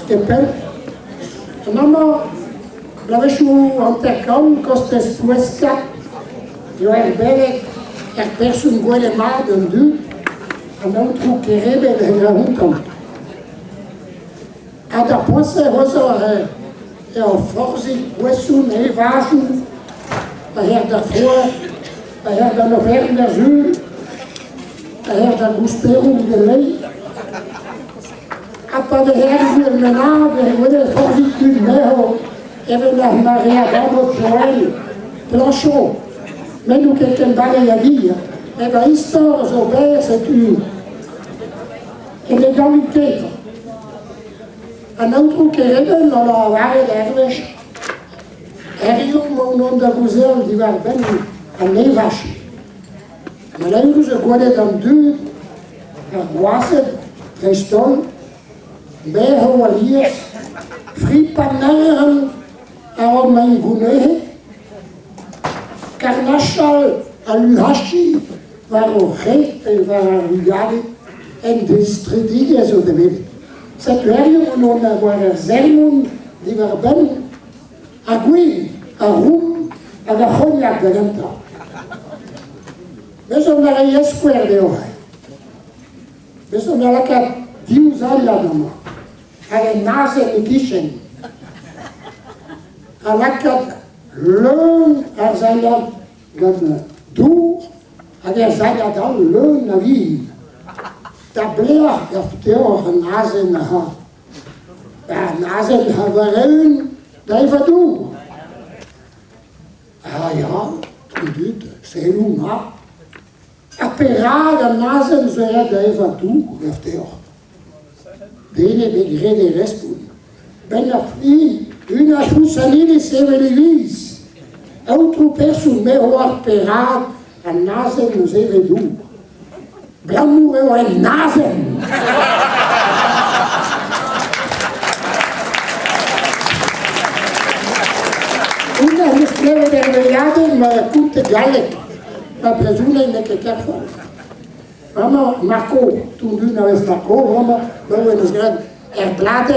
Forzh ket pell. An amañ, bloavezhioù 50, kostez Ploueskad, eo er beleg er person gwelet mat an dud, an aotrou Kerebel he ra outañ. Ha d'ar poent-se c'hoazh eo forzhig boesoù evajoù a her da foar, a her d'an oferenn da sul, a her da gousperoù de lein. Ha pa vez erru ur menad e weler forzhig tud mezho evel ar maread Abbot Joël Planchon. Met n'eo ket ken bale a vir. Met va istor zo berr setu. E ne ganit ket. An aotrou Kerebel a lavaret hervez Hiziv emaon on da gouzeal diwar-benn an evaj. Maleürus eo gwelet an dud, ar gwazed dreist-holl, berv alies, fripañ a-raok ma int gounezet, karnachal ha luc'hachiñ war o c'hed pe war ar vugale en distridigezh o devet. Setu hiziv on war ar sermon diwar-benn ar gwin, ar rum hag ar c'hognak da gentañ. Bez' on a reiñ eskouer deoc'h. Bez' on a lakaat div zailhad amañ hag un azen e-kichen. Ha lakaat leun ar zailhad gant dour hag er zailhad all leun a vin. Da belec'h gav deoc'h an azen aze? An azen a war-eeun da evañ dour. Ah ya, dud, selloù mat. Ha perak an azen zo aet da evañ dour, gav deoc'h? Den ebet graet e respont. Benn ar fin, unan ouzh an iliz sevel e viz. Aotrou person, me 'oar perak an azen eus evet dour. Abalamour eo un azen! Hounnezh 'm eus klevet er veilhadenn ma konte galleg, ma brezhoneg n'eo ket kerfall. Amañ, Marco, tout un a vez Marco, amañ, ma oa eus graet er bladenn.